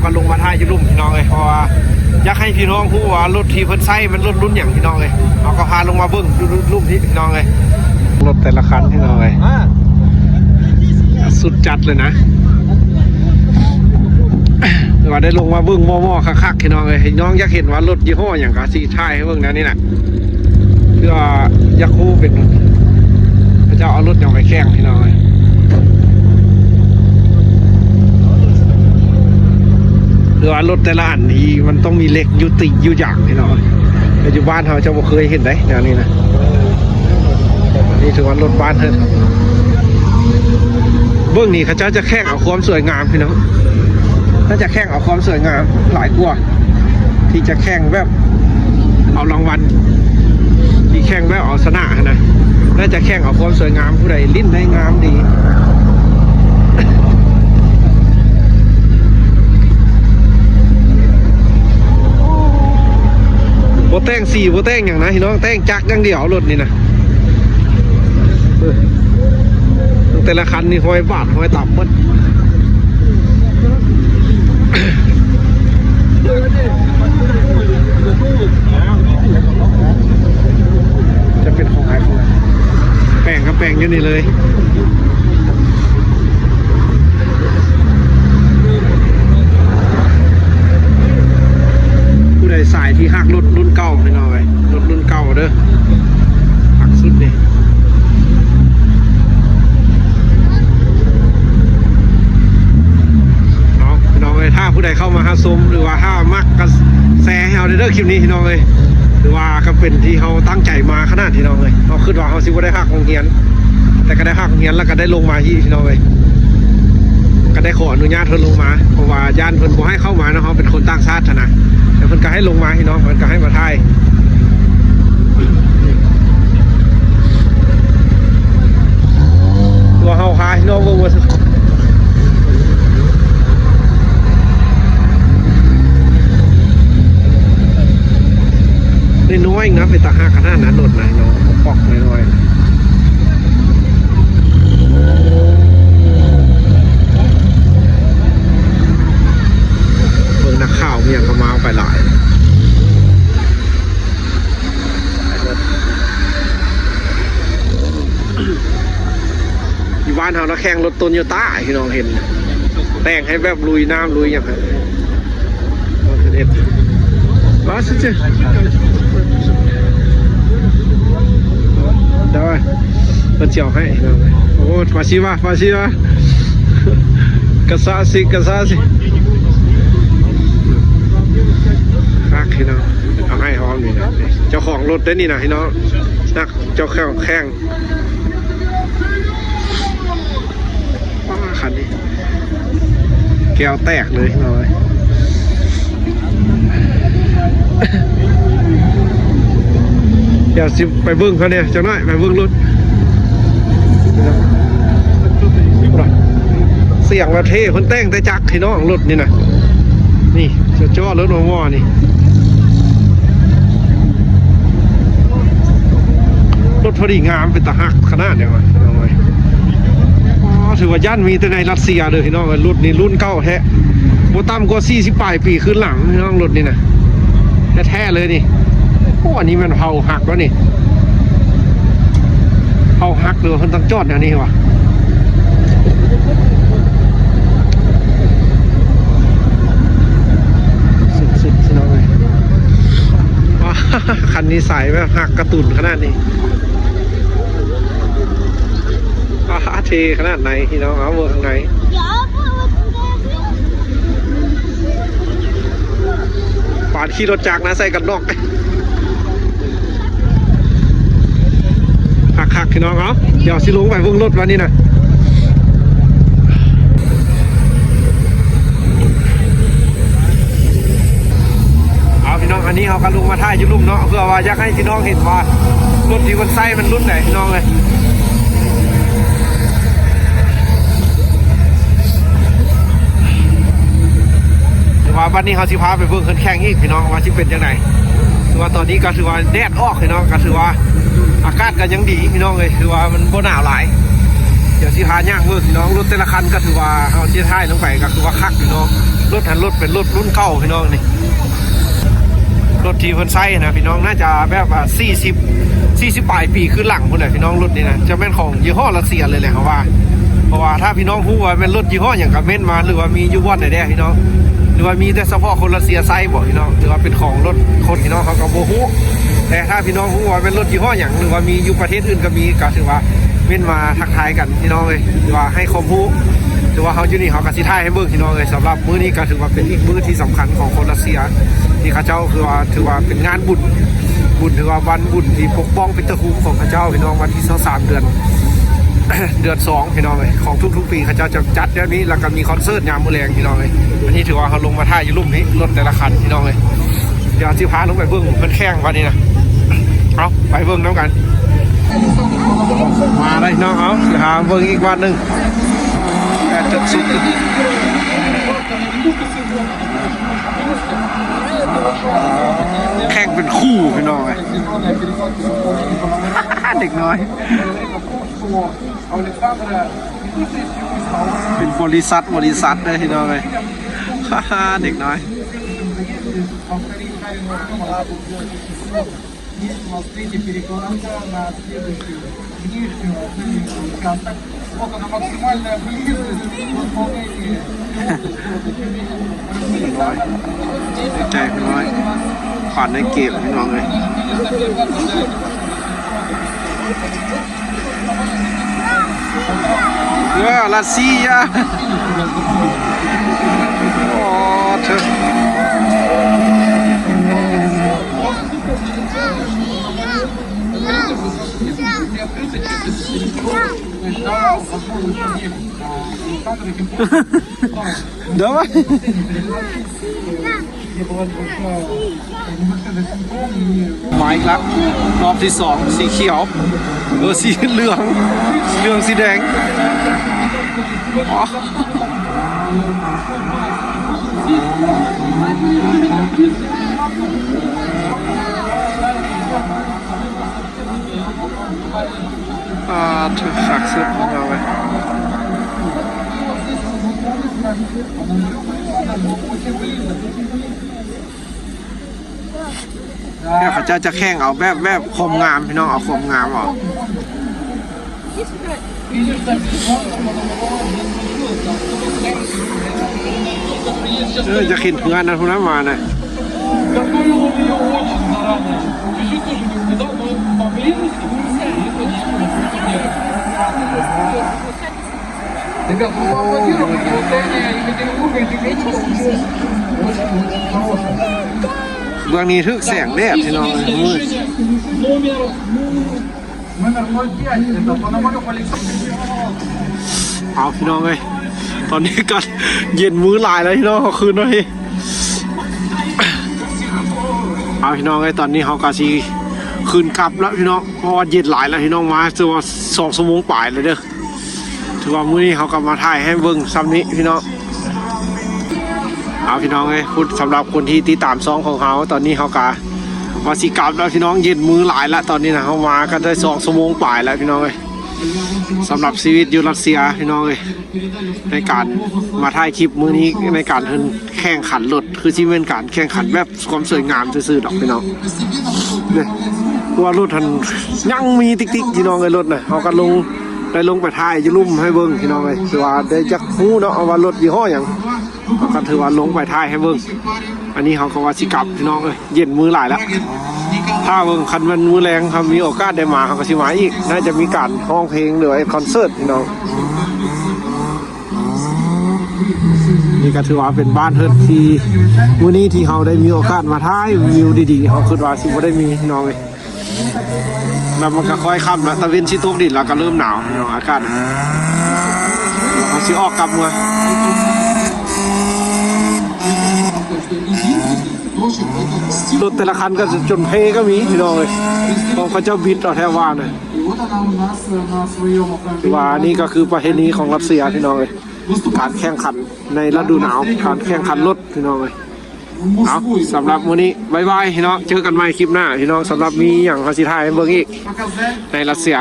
ກໍລົງມາຖ່າຍຢູ່ລຸ່ມພີ່ນ້ອງເອີຍ ເພາະວ່າຢາກໃຫ້ພີ່ນ້ອງຮູ້ວ່າລົດທີ່ເພິ່ນໃຊ້ມັນລົດລຸ້ນຫຍັງພີ່ນ້ອງເອີຍ. ເຮົາກໍພາລົງມາເບິ່ງຢູ່ລຸ່ມນີ້ພີ່ນ້ອງເອີຍ ລົດແຕ່ລະຄັນພີ່ນ້ອງເອີຍ ສຸດຈັດເລີຍນະ. ຖືວ່າໄດ້ລົງມາເບິ່ງໝໍ່ໆຄັກໆພີ່ນ້ອງເອີຍ. ພີ່ນ້ອງຢາກເຫັນວ່າລົດຍີ່ຫໍ້ຫຍັງ ກໍຊິຖ່າຍໃຫ້ເບິ່ງແນວນີ້ແຫຼະ. ເພື່ອຢາກຮູ້ເປັນ ເຂົາເຈົ້າເອົາລົດຫຍັງໄປແຂ່ງພີ່ນ້ອງເອີຍ. ຄືວ່າລົດແຕ່ລະອັນນີ້ມັນຕ້ອງມີເຫຼັກຢູ່ຕິຢູ່ຢາງພີ່ນ້ອງເອີຍ. ແຕ່ຢູ່ບ້ານເຮົາຈະບໍ່ເຄີຍເຫັນໄດ໋ແນວນີ້ນະ. ນີ້ຖືວ່າລົດບ້ານເຮົາ ເບິ່ງນີ້ເຂົາເຈົ້າຈະແຂ່ງເອົາຄວາມສວຍງາມພີ່ນ້ອງ. ໜ້າຈະແຂ່ງເອົາຄວາມສວຍງາມຫຼາຍກວ່າ ທີ່ຈະແຂ່ງແບບເອົາລາງວັນ ທີ່ແຂ່ງແບບເອົາຊະນະຫັ້ນນະ. ໜ້າຈະແຂ່ງເອົາຄວາມສວຍງາມ ຜູ້ໃດຫຼິ້ນໄດ້ງາມດີ. ບໍ່ແຕ່ງສີບໍ່ແຕ່ງຫຍັງນະພີ່ນ້ອງ ແຕ່ງຈັກຢ່າງດຽວລົດນີ້ນະ. ເອີ ແຕ່ລະຄັນນີ້ຮອຍບາດຮອຍຕຳໝົດ. ຈະເປັນຂອງໃຜຂອງມັນ ແປງກໍແປງຢູ່ນີ້ເລີຍ. ຜູ້ໃດສາຍທີ່ຮັກລົດລຸ້ນເກົ່າພີ່ນ້ອງເອີຍ ລົດລຸ້ນເກົ່າເດີ ຄັກສຸດນີ້ເນາະພີ່ນ້ອງເອີຍ. ຖ້າຜູ້ໃດເຂົ້າມາຮັບຊົມ ຫຼືວ່າຖ້າມັກກໍແຊໃຫ້ເຮົາເດີ ຄລິບນີ້ພີ່ນ້ອງເອີຍ. ຖືວ່າກໍເປັນທີ່ເຮົາຕັ້ງໃຈມາຂະໜາດພີ່ນ້ອງເອີຍ. ເຮົາຄິດວ່າເຮົາຊິບໍ່ໄດ້ພັກໂຮງຮຽນ ແຕ່ກໍໄດ້ພັກໂຮງຮຽນ ແລ້ວກໍໄດ້ລົງມາອີກພີ່ນ້ອງເອີຍ. ກໍໄດ້ຂໍອະນຸຍາດເພິ່ນລົງມາ ເພາະວ່າຢ້ານເພິ່ນບໍ່ໃຫ້ເຂົ້າມາເນາະ ເຮົາເປັນຄົນຕ່າງຊາດຫັ້ນນະ. ແຕ່ເພິ່ນກໍໃຫ້ລົງມາພີ່ນ້ອງ ເພິ່ນກໍໃຫ້ມາຖ່າຍ. ຕົວເຮົາພາພີ່ນ້ອງເບິ່ງວ່າ ນ້ອຍໆນະ ເປັນຕາຮັກຂະໜາດນັ້ນ ລົດນະພີ່ນ້ອງ ປອກນ້ອຍໆ. ເບິ່ງນັກຂ່າວມີຫຍັງກໍມາໄປຫຼາຍ. ຢູ່ບ້ານເຮົາລະແຂ່ງລົດໂຕໂຍຕ້າ ພີ່ນ້ອງເຫັນ ແຕ່ງໃຫ້ແບບລຸຍນ້ຳລຸຍຫຍັງ. ມາຊິເຈ ໄດ້ ເພິ່ນຊິເອົາໃຫ້. ໂອ້ ປາຊີວາ ປາຊີວາ ກາຊາຊິ ກາຊາຊິ ຄັກພີ່ນ້ອງ. ເອົາໃຫ້ພ້ອມນີ້ນະ ເຈົ້າຂອງລົດເດ້ນີ້ນະພີ່ນ້ອງ ນັກ ເຈົ້າຂອງແຂ່ງ. ປາ ຄັນນີ້ແກ້ວແຕກເລີຍພີ່ນ້ອງເອີຍ. ດຽວຊິໄປເບິ່ງເຂົາແດ່ຈັກໜ້ອຍ ໄປເບິ່ງລົດ. ສຽງແບບເທ່ ເພິ່ນແຕ່ງແຕ່ຈັກພີ່ນ້ອງ ລົດນີ້ນະ. ນີ້ ເຈົ້າ ເຈົ້າລົດໝໍນີ້ ລົດພໍດີງາມ ເປັນຕາຮັກຂະໜາດໃດວະ. ໂອ້ຍ ອໍ ຖືວ່າຢ້ານມີແຕ່ໃນຣັດເຊຍເດີພີ່ນ້ອງເອີຍ. ລົດນີ້ລຸ້ນເກົ່າແທ້ ບໍ່ຕ່ຳກວ່າສີ່ສິບປາຍປີຄືນຫຼັງພີ່ນ້ອງ ລົດນີ້ນະ ແທ້ໆເລີຍນີ້. ໂອ້ ອັນນີ້ແມ່ນເຜົາຫັກວະນີ້ ເຜົາຫັກ ຫຼືວ່າເພິ່ນຕ້ອງຈອດແນວນີ້ວະ. ສຸດໆ ພີ່ນ້ອງເອີຍ ຄັນນີ້ສາຍແບບຫັກກະຕຸນຂະໜາດນີ້. ອາ ເທ່ຂະໜາດໃດພີ່ນ້ອງ ເອົາເບິ່ງຂ້າງໃນ. ປານຂີ່ລົດຈັກນະ ໃສ່ກັນນອກ ຄັກໆ ພີ່ນ້ອງ. ເອົາ ດຽວຊິລົງໄປເບິ່ງລົດບາດນີ້ນະ. ເອົາ ພີ່ນ້ອງ ອັນນີ້ເຮົາກໍລົງມາຖ່າຍຢູ່ລຸ່ມເນາະ ເພື່ອວ່າຢາກໃຫ້ພີ່ນ້ອງເຫັນວ່າລົດທີ່ເພິ່ນໃຊ້ມັນລຸ້ນໃດພີ່ນ້ອງເອີຍ. ຖືວ່າບັດນີ້ເຮົາຊິພາໄປເບິ່ງເພິ່ນແຂ່ງອີກພີ່ນ້ອງ ວ່າຊິເປັນຈັ່ງໃດ. ຖືວ່າຕອນນີ້ກໍຖືວ່າແດດອອກພີ່ນ້ອງ ກໍຖືວ່າອາກາດກໍຍັງດີພີ່ນ້ອງເອີຍ ຖືວ່າມັນບໍ່ໜາວຫຼາຍ. ດຽວຊິພາຍ່າງເບິ່ງພີ່ນ້ອງ. ລົດແຕ່ລະຄັນກໍຖືວ່າເຮົາຊິຖ່າຍລົງໄປກໍຄືວ່າຄັກພີ່ນ້ອງ. ລົດຫັ້ນລົດເປັນລົດລຸ້ນເກົ່າພີ່ນ້ອງນີ້. ລົດທີ່ເພິ່ນໃຊ້ນະພີ່ນ້ອງ ໜ້າຈະແບບວ່າສີ່ສິບ ສີ່ສິບປາຍປີຄືນຫຼັງພຸ້ນແຫຼະພີ່ນ້ອງ. ລົດນີ້ນະຈະແມ່ນຂອງຍີ່ຫໍ້ຣັດເຊຍເລີຍແຫຼະເຮົາວ່າ. ເພາະວ່າຖ້າພີ່ນ້ອງຮູ້ວ່າແມ່ນລົດຍີ່ຫໍ້ຫຍັງກໍເມັ້ນມາ ຫຼືວ່າມີຢູ່ບ່ອນໃດແດ່ພີ່ນ້ອງ ຫຼືວ່າມີແຕ່ສະເພາະຄົນຣັດເຊຍໃຊ້ບໍພີ່ນ້ອງ ຫຼືວ່າເປັນຂອງລົດຄົນພີ່ນ້ອງ ເຮົາກໍບໍ່ຮູ້. ແຕ່ຖ້າພີ່ນ້ອງຮູ້ວ່າແມ່ນລົດຍີ່ຫໍ້ຫຍັງ ຫຼືວ່າມີຢູ່ປະເທດອື່ນກໍມີ ກໍຖືວ່າເມັ້ນມາທັກທາຍກັນພີ່ນ້ອງເອີຍ ຫຼືວ່າໃຫ້ຄວາມຮູ້ ຫຼືວ່າເຮົາຢູ່ນີ້ເຮົາກໍຊິຖ່າຍໃຫ້ເບິ່ງພີ່ນ້ອງເອີຍ. ສຳລັບມື້ນີ້ກໍຖືວ່າເປັນອີກມື້ທີ່ສຳຄັນຂອງຄົນຣັດເຊຍ ທີ່ເຂົາເຈົ້າຄືວ່າ ຖືວ່າເປັນງານບຸນ ບຸນ ຖືວ່າວັນບຸນທີ່ປົກປ້ອງປິດຕາຄຸມຂອງເຂົາເຈົ້າພີ່ນ້ອງ. ວັນທີຊາວສາມ ເດືອນ ເດືອນສອງພີ່ນ້ອງເອີຍ ຂອງທຸກໆປີເຂົາເຈົ້າຈະຈັດແບບນີ້ ແລ້ວກໍມີຄອນເສີດຍາມມື້ແລງພີ່ນ້ອງເອີຍ. ອັນນີ້ຖືວ່າເຮົາລົງມາຖ່າຍຢູ່ລຸ່ມນີ້ ລົດແຕ່ລະຄັນພີ່ນ້ອງເອີຍ. ດຽວຊິພາລົງໄປເບິ່ງເພິ່ນແຂ່ງວັນນີ້ນະ. ເອົາ ໄປເບິ່ງນຳກັນ. ມາແລ້ວພີ່ນ້ອງ ເອົາ ຊິພາເບິ່ງອີກວັນໜຶ່ງ. ແປດຈຸດສູນ ແຂ່ງເປັນຄູ່ພີ່ນ້ອງເອີຍ. ເດັກນ້ອຍ ເປັນບໍລິສັດ ບໍລິສັດເດີພີ່ນ້ອງເອີຍ. ເດັກນ້ອຍ ເດັກນ້ອຍ ຂວັນໃນເກມພີ່ນ້ອງເອີຍ. ເອີ ຣັດເຊຍ ໂອ້ ເທີ ດາວ ມາອີກລະ ຮອບທີສອງ ສີຂຽວ ເອີ ສີເຫຼືອງ ເຫຼືອງສີແດງ. ອ່າ ຖືກຄັກສຸດພີ່ນ້ອງເອີຍ. ແບບເຂົາເຈົ້າຈະແຂ່ງເອົາແບບ ແບບຄວາມງາມພີ່ນ້ອງ ເອົາຄວາມງາມເອົາ. ເອີ ຢາກເຫັນເຮືອນນະ ພຸ້ນນະ ມານະ. Ребята, ну, поаплодируем, вот это и Екатеринбург, и Пекин получилось очень-очень хорошее. ເບື້ອງນີ້ຖືກແສງແດດພີ່ນ້ອງເອີຍ ມືດ. Номер, номер ноль пять, это Пономарёв Александр. ເອົາພີ່ນ້ອງເອີຍ ຕອນນີ້ກໍເຢັນມືຫຼາຍແລ້ວພີ່ນ້ອງ ເຮົາຄືນເນາະ. ເອົາພີ່ນ້ອງເອີຍ ຕອນນີ້ເຮົາກໍຊິຄືນກັບແລ້ວພີ່ນ້ອງ ເພາະວ່າເຢັນຫຼາຍແລ້ວພີ່ນ້ອງ ມາຈະວ່າສອງຊົ່ວໂມງປາຍແລ້ວເດີ. ຖືວ່າມື້ນີ້ເຮົາກໍມາຖ່າຍໃຫ້ເບິ່ງຊ່ຳນີ້ພີ່ນ້ອງ. ເອົາພີ່ນ້ອງເອີຍ ສຳລັບຄົນທີ່ຕິດຕາມຊ່ອງຂອງເຮົາ ຕອນນີ້ເຮົາກໍວ່າຊິກັບແລ້ວພີ່ນ້ອງ ເຢັນມືຫຼາຍລະ ຕອນນີ້ນະ ເຮົາມາກໍໄດ້ສອງຊົ່ວໂມງປາຍແລ້ວພີ່ນ້ອງເອີຍ. ສຳລັບຊີວິດຢູ່ຣັດເຊຍພີ່ນ້ອງເອີຍ ໃນການມາຖ່າຍຄລິບມື້ນີ້ ໃນການເພິ່ນແຂ່ງຂັນລົດ ຄືຊິແມ່ນການແຂ່ງຂັນແບບ ຄວາມສວຍງາມຊື່ໆດອກພີ່ນ້ອງ ນີ້ ເພາະວ່າລົດຫັ້ນຍັງມີຕິກໆ ພີ່ນ້ອງເອີຍ. ລົດນະ ເຮົາກໍລົງ ໄດ້ລົງໄປຖ່າຍຢູ່ລຸ່ມໃຫ້ເບິ່ງພີ່ນ້ອງເອີຍ ຄືວ່າໄດ້ຈັກຮູ້ເນາະວ່າລົດຍີ່ຫໍ້ຫຍັງ ເຮົາກໍຖືວ່າລົງໄປຖ່າຍໃຫ້ເບິ່ງ. ອັນນີ້ເຮົາກໍວ່າຊິກັບພີ່ນ້ອງເອີຍ ເຢັນມື້ຫຼາຍແລ້ວ ຖ້າເບິ່ງ ຄັນແມ່ນມື້ແລງເຮົາມີໂອກາດໄດ້ມາ ເຮົາກໍຊິມາອີກ ໜ້າຈະມີການຮ້ອງເພງ ຫຼືວ່າເຮັດຄອນເສີດພີ່ນ້ອງ. ນີ້ກໍຖືວ່າເປັນບ້ານເຮືອນທີ່ມື້ນີ້ທີ່ເຮົາໄດ້ມີໂອກາດມາຖ່າຍວິວດີໆ ເຮົາຄິດວ່າຊິບໍ່ໄດ້ມີພີ່ນ້ອງເອີຍ. ແລ້ວມັນກໍຄ່ອຍຄ່ຳແລ້ວ ຕາເວັນຊິຕົກດິນແລ້ວ ກໍເລີ່ມໜາວພີ່ນ້ອງ ອາກາດ. ເຮົາຊິອອກກັບເມືອ ລົດແຕ່ລະຄັນກໍຈົນເພກໍມີພີ່ນ້ອງເອີຍ ຂອງເຂົາເຈົ້າບິດເອົາແທ້ວ່ານະ. ຖືວ່ານີ້ກໍຄືປະເພນີຂອງຣັດເຊຍພີ່ນ້ອງເອີຍ ການແຂ່ງຂັນໃນລະດູໜາວ ການແຂ່ງຂັນລົດພີ່ນ້ອງເອີຍ. ເອົາ ສຳລັບມື້ນີ້ບາຍບາຍພີ່ນ້ອງ ເຈີກັນໃໝ່ຄລິບໜ້າພີ່ນ້ອງ. ສຳລັບມີຫຍັງເຮົາຊິຖ່າຍໃຫ້ເບິ່ງອີກໃນຣັດເຊຍ.